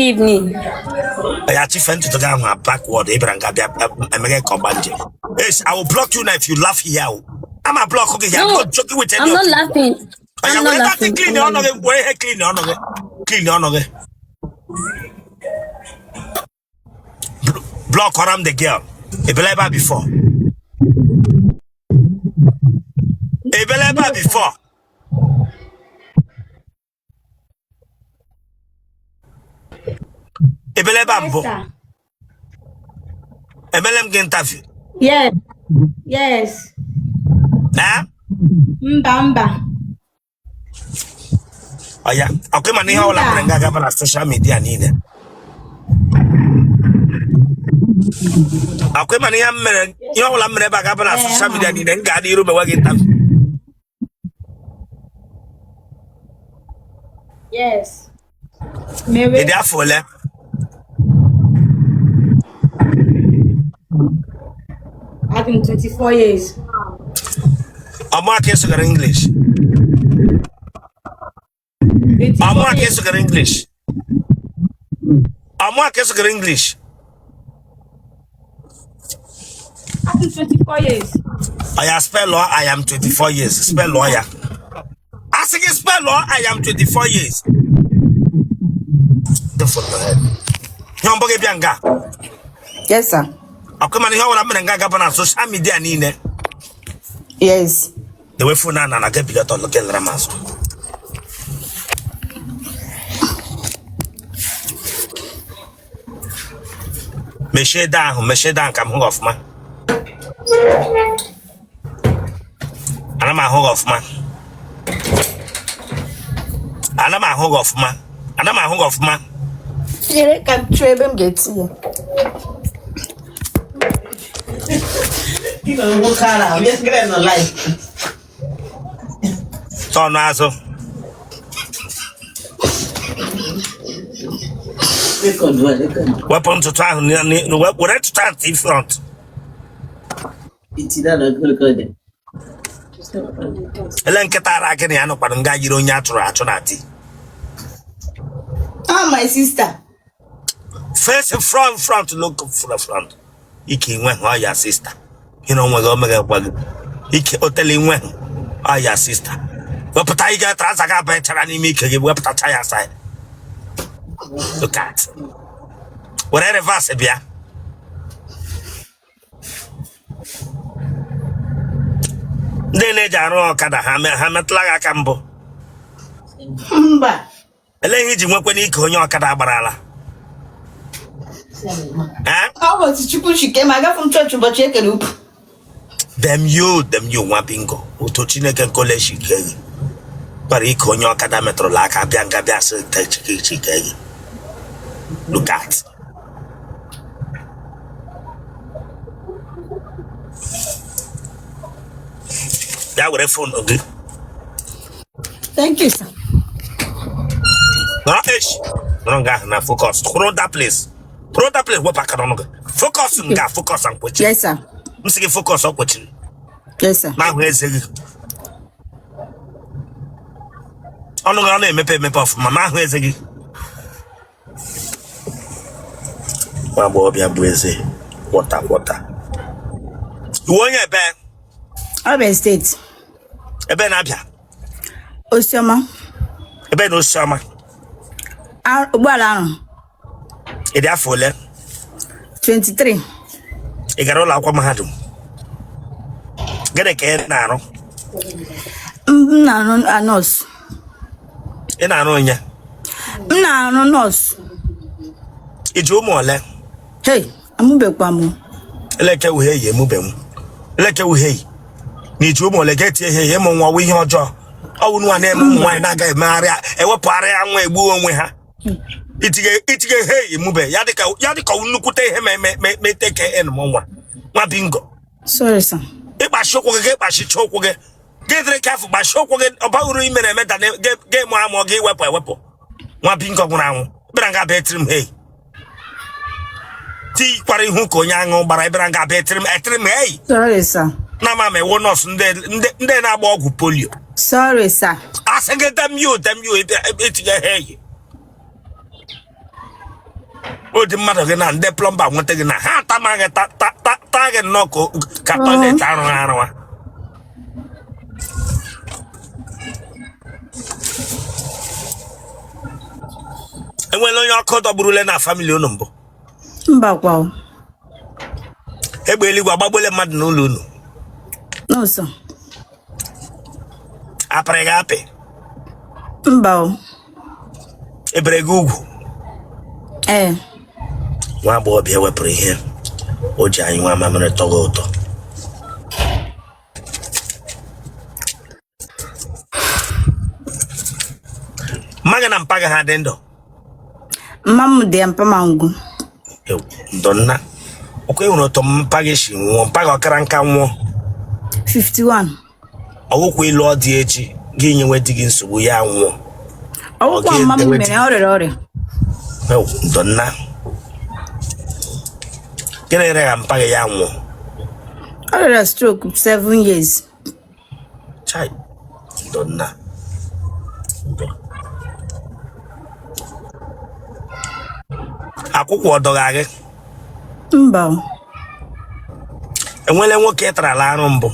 Evening. Ya chife ntutu gị ahụ backward. Ị bịara nga bịa emeghe ka ọgba nje. Yes, I will block you now if you laugh here. Ama block gị here. I'm No, not joking with any I'm of not you. laughing. Oya, I'm not were that thing laughing. clean I'm ọnụ not gị, laughing. were ihe clean ọnụ gị. Clean ọnụ gị. Block ọra m the girl. Ị bịala ebe a before? Ị bịala ebe a before? Ị bịala ebe a Yes, mbụ? sir. Emele m gị interview? Yes. Yes. Eh? Mba, mba. Oya, ọkwa ịma na ihe ọbụla Mba. mere nga agaba na social media niile. Ọkwa ịma na ihe m mere, ihe ọbụla m mere ebe a gaba na Ee, social ama media m. niile, m ga-adị iru mewe gị interview. Yes. Ị Mewe. dị afọ ole? Adị m 24 years. Ọ mụ ka ị sụgara English? 24 Ọ mụ ka ị years. sụgara English? Ọ mụ ka ị sụgara English? Adị m 24 years. Oya, spell I am 24 years. Spell ya. Asị gị spell I am 24 years. The phone your head. Ihe mbụ gị bịa nga. Yes, sir. Ọkwa ịma na ihe ọbụla mere nga gaba na social media niile. Yes. Dewe phone na na gị bido tọlụ gị lere m azụ. Mechie ede ahụ, mechie ede ahụ ka m hụ gị ọfụma. Ana m ahụ gị ọfụma. Ana m ahụ gị ọfụma. Ana m ahụ gị ọfụma. Chere ka m chọọ ebe m ga-etinye. Tọnụ azụ. Wepụ ntutu ahụ, were ntutu ahụ tii front. Ele nkịta ara gị na ya nọkwara nga yiri onye a chụrụ achụ na di. Ah, my sister. Face front, front, look front. Ike inwe ha ọya sister. Ị na onwe gị omeghe gwa gị. Ike otele inwe ha ọya sister. Wepụta ị trouser gị abanyechara n'ime ike gị, wepụtacha ya side. Look at. Were reverse bịa. Ndị na-eji arụ ọkada ha metụla gị aka mbụ? Mba. Elee ihe iji nwekwa n'ike onye ọkada gbarala? Ọ bụ otu Chukwu chike ma agafe m chọọchị ụbọchị ekere ukwu. Damn you, damn you, nwa bingo. Otu Chineke nke ole chike gị gbara ike onye ọkada metụrụla aka bịa nga bịa sị chike chike gị. Look at. Bịa were phone gị. Thank you, sir. Nọrọ echi. Nọrọ nga ahụ na focus. Kwụrụ that place. Kwụrụ that place, wepụ aka n'ọnụ gị. Focus nga, focus and kwechiri. Yes, sir. M sị gị focus, ọ kwechiri. Yes, sir. Ma ahụ eze gị. Ọnụ gị ọ na-emepe emepe ọfụma ma ahụ eze gị. Nwa agbọghọbịa bụ eze kwọta kwọta. Ị wụ onye ebe? Abia State. Ebe na-Abia? Osisioma. Ebe na Osisioma? Ụgbọala ahụ. Ị dị afọ ole? 23. Ị gara ụlọ akwụkwọ mahadum? Gịnị ka ị na-arụ? M na-arụ nọọsụ. Ị na-arụ onye? M na-arụ nọọsụ. I ji ụmụ ole? Hey, amụbekwa m. Eleke uhie yi emube m. Eleke uhie yi. Na i ji ụmụ ole ga-eti ihe ihe ịmụ nwa wụ ihe ọjọọ. Ọ wụ nwa na-eme ụmụ nwaanyị na-aga emegharị ewepụgharị ya nwa egbuo onwe ha. Itige he emube ya dịka ya dịka ọ nnukwute ihe ma eme ma eteke enụ nwa. Nwa bingo. Sorry, sir. Ịkpachi ụkwụ gị ga-ekpachicha ụkwụ gị. Gị dịrị ka afọ gbachie ụkwụ gị ọ baghị uru imere eme da ga-emu amụ gị wepụ ewepụ nwa bingo nwụrụ anwụ bịara nga bịa etiri m hei tikwara ihu ka onye aṅụ gbara bịara nga bịa etiri m etiri m hei. Sorry, sir. Na ama m ewo nọọsụ ndị na-agba ọgwụ polio. Sorry, sir. Asị gị damn you, damn you, etinye hei. Ụdị mmadụ gị na ndị plumber nweta gị na ha atama gị taa gị nnọọ ka toilet arụghị arụwa. Enwela onye ọkụ dọgburule na family unu mbụ? Mba kwa o. Egbe eluigwe agbagbuole mmadụ n'ụlọ unu? No sir. Apịrị gị apị? Mba o. Ebere gị ugwu? Ee. Nwa agbọghọbịa wepụrụ ihe o ji anyụ mamịrị tọgọ ụtọ. Mma gị na mpa gị ha dị ndụ? Mma m dị ya, mpa m anwụgo. Ndo nna. Ọkwa ị hụrụ otu mpa gị si nwụọ? Mpa gị ọ kara nka nwụọ? 51. Ọwụkwa ị lụọ di echi gị nyewe di gị nsogbu ya nwụọ. Ọwụkwa mma m mere ọ rịara ọrịa. Ndo nna. Gịnị rịara mpa gị ya nwụọ? Ọ rịara stroke 7 years. Chai, ndo nna. Akwụkwụ ọ dọgha gị? Mba. Enwele nwoke ị tarala arụ mbụ?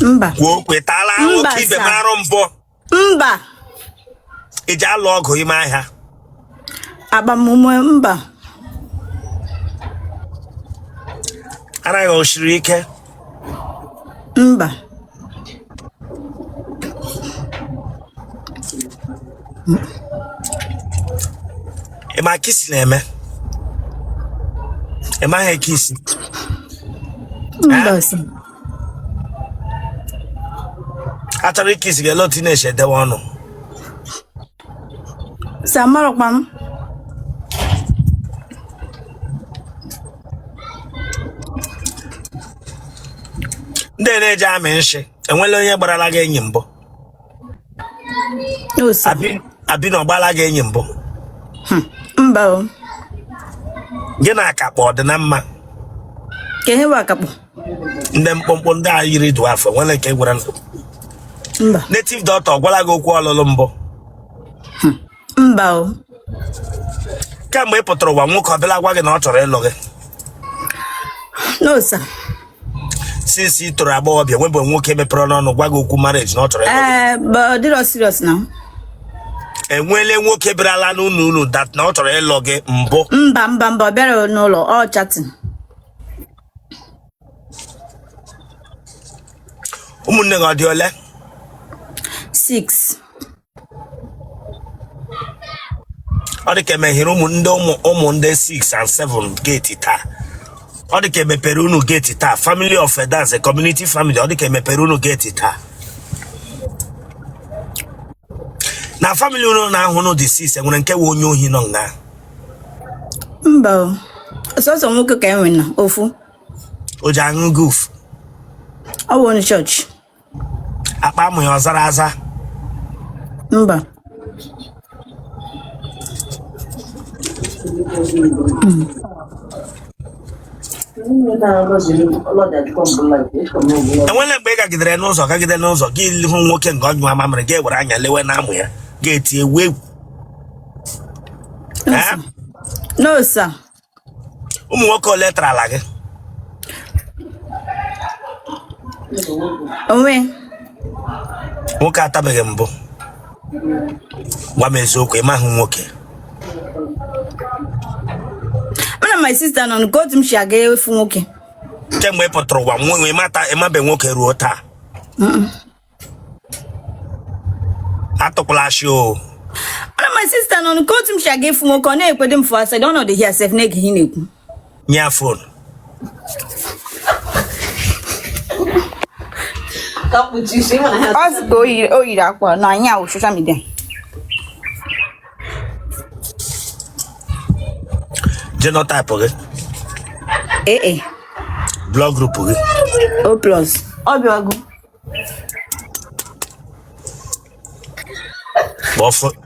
Mba. Kwuo okwu, ị taala nwoke ibe m arụ mbụ? Mba. Ị ji alụ ọgụ ime ahịa? Agbamume mba. Ara gị o siri ike? Mba. Ị ma kiss na-eme? Ị maghị kiss? Mba sir. A chọrọ ikiss gị, ele otu ị na-esi edewe ọnụ? Sir, amarọkwa m. Ndị na-eji amị nshị, enwela onye gbarala gị enyi mbụ? No sir. Abi na ọ gbala gị enyi mbụ? Mba o. Gị na akakpọ ọ dị na mma? Ka ihe bụ akakpọ? Ndị mkpụmkpụ ndị a yiri dwarf, enwela nke gwara? Mba. Native doctor gwara gị okwu ọlụlụ mbụ? Mba o. Kemgbe ị pụtara ụwa, nwoke ọ bịala gwa gị na ọ chọrọ ịlụ gị? No sir. Since ị toro agbọghọbịa, nwebe nwoke mepere ọnụ gwa gị okwu marriage na ọ chọrọ ịlụ gị? Ee, but ọ dịrọ serious na. Enweele nwoke bịarala n'ụlọ unu that na ọ chọrọ ịlụ gị mbụ? Mba mba mba, ọ bịara n'ụlọ, ọ chatting. Ụmụnne gị ọ dị ole? 6. Ọ dị ka emeghere ụmụ ndị ụmụ ụmụ ndị 6 and 7 gate taa. Ọ dị ka emepere unu gate taa. Family of a dance, a community family, ọ dị ka emepere unu gate taa. Na family unu na-ahụ unu dị 6, enwere nke wụ onye ohi nọ nga? Mba o. Sọsọ nwoke ka enwe na ofu. O ji aṅụ guf? Ọ bụ onye chọọchị. Akpa amụ ya ọ zara aza? Mba. Enwele mgbe ị gagidere n'ụzọ gagide n'ụzọ gị hụ nwoke nke ọ nyụọ mamịrị, gị were anya lewe na amụ ya, gị etie wee? No sir. No sir. Ụmụ nwoke ole tarala gị? Onwe. Nwoke atabeghị mbụ? Gwa m eziokwu, ị mahụ nwoke? Mụ na my sister nọ nke otu m si aga efu nwoke. Kemgbe ị pụtara ụwa nwe ịmata ịmabe nwoke ruo taa? Atụkwala ashị o. Mụ na my sister nọ nke otu m si aga efu nwoke, ọ na-ekwede m fụ aside ọnọdụ hia sef na-ege ihe na-ekwu. Nye ya phone. Ọ sị ka o yiri akwa na anyị awụ social media. Genotype gị? AA. Blood group gị? O plus. Ọ bịago.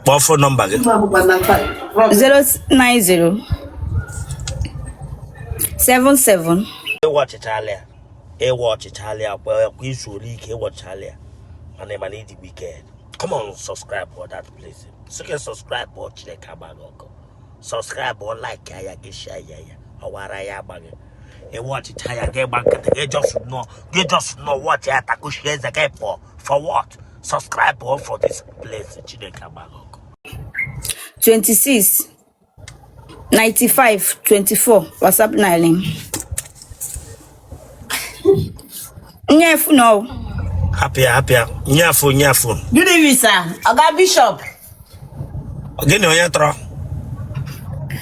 Kpọọ phone number gị. 090 77. Ịwa ọchịchalị ya, ịwa ọchịchalị ya kwa izu ole ike ịwa ọchịchalị ya, mana ị ma na ịdị wicked. Come on, subscribe for that place. Sị gị subscribe ọ, Chineke agba gị ọkụ. Subscribe ọ, like ya, gị share ya, ya ọwara ya agba gị. Ị watchịcha ya, gị gba nkịtị, gị just nọ, gị just nọ watch ya, takushie eze gị pụọ. For what? Subscribe ọ for this place. Chineke agba gị ọkụ. 26 95 24 WhatsApp nile nye phone ọ. Hapụ ya, hapụ ya. Nye afọ, nye afọ. Good evening, sir. Oga Bishop. Gịnị, onye tọrọ?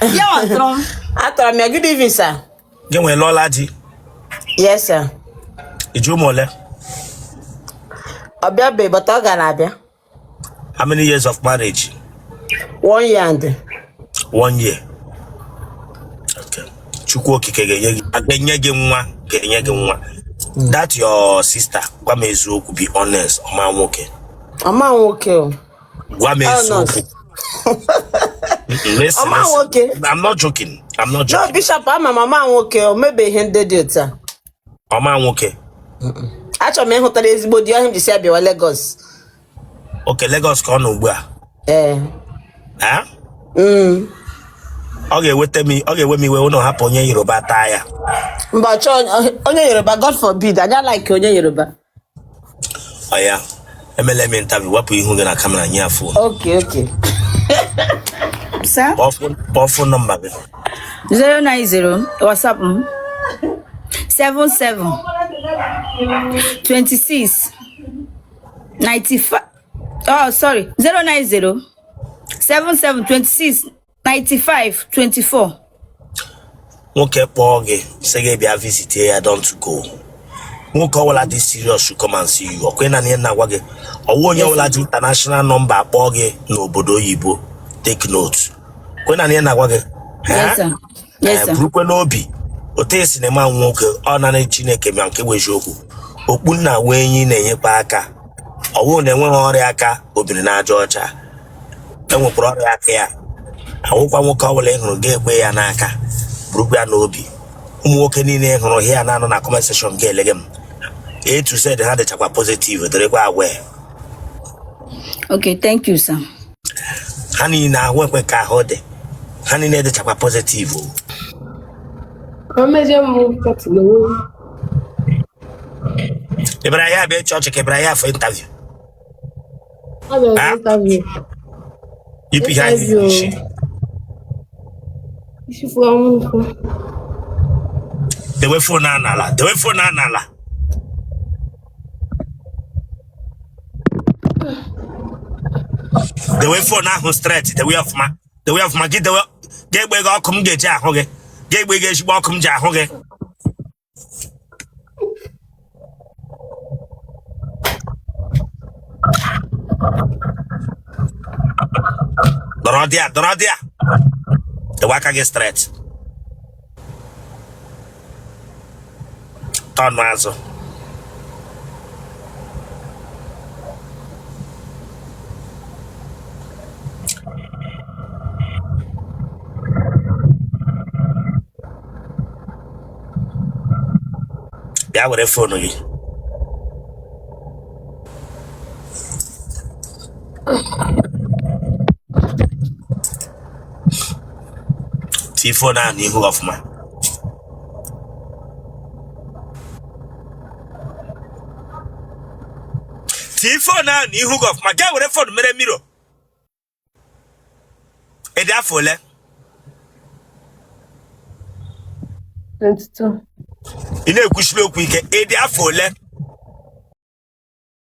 Ya ọ tọrọ m. Atọrọ m ya. Good evening, sir. Gị nwee lụọla di? Yes, sir. Iji ụmụ ole? Ọ bịabeghị, but ọ gara abịa. How many years of marriage? 1 year and 1 year. Okay. Chukwu Okike ga-enye gị nwa, ga-enye gị nwa. That your sister, gwa m eziokwu, be honest, ọma nwoke? Ọma nwoke o. Gwa m Oh, eziokwu. nọọsụ. Listen, Ọma listen. nwoke. I'm not joking. I'm not No, joking. Bishop, ama m ọma nwoke o mebe ihe ndị dị otu a. Ọma nwoke. Achọrọ m ịhụtara ezigbo di ọhịa m ji si abịawa Lagos. Okay, Lagos ka ọ nọ ugbu a? Ee. Eh? Mm. Ọ ga-eweta m, ọ ga-ewe m iwe ụnụ hapụ onye Yoruba taa ya. Mba, chọọ onye Yoruba, God forbid. Anyị like onye Yoruba. Ọ ya emela m interview, wepụ ihu gị na camera, nye ya phone. Okay. Sir. Kpọọ phone number gị. 090 WhatsApp m 77 26 95, oh sorry, 090 77 26 95 24. Nwoke kpọọ gị sị gị bịa visit ya, don't go. Nwoke ọbụla dị serious should come and see you. Ọkwa na ihe na-agwa gị, ọwụ onye ọbụla dị international number akpọọ gị n'obodo oyibo, take note. Kwe na ihe na-agwa gị. Yes, sir. Yes, sir. Burukwe n'obi otu esi na-eme nwoke ọ naanị Chineke ma nke bụ eziokwu. Okpu nna wee enyi na-enyekwa aka. Ọwụ na enweghị ọrịa aka obiri na aja ọcha, enwekwara ọrịa aka ya awụkwa. Nwoke ọbụla ị hụrụ ga-ekwe ya n'aka, burukwa ya n'obi. Ụmụ nwoke niile ị hụrụ hịa na-anọ na comment section ga-elege m A to Z, ha dịchakwa positive, dịrịkwa aware. Okay, thank you, sir. Ha niile ahụ ekwe ka ahụ dị, ha niile dịchakwa positive o. Mmejọ m kọtụrụ onwe m. Ị bịara ya bịa chọọchị ka ị bịara ya for interview? Abịara Ah? m interview. Yipụ ihe anyị Interview. isi. Isi fụọ m ụfụ. Dewe phone a n'ala, dewe phone a n'ala. Dewe phone ahụ straight, dewe ya ọfụma, dewe ya ọfụma. Gị dewe, ga-egbe gị ọkụ m ga-eji ahụ gị, ga-egbe gị ezigbo ọkụ m ji ahụ gị. Dọrọ dị ya, dọrọ dị ya. Dewe aka gị straight, tọnụ azụ. Bịa were phone gị. Tii phone ahụ n'ihu ọfụma. Tii phone ahụ n'ihu gị ọfụma. Gaa were phone mere mirror. Ị dị afọ ole? 22. Ị na-ekwusiri okwu ike. Ị dị afọ ole?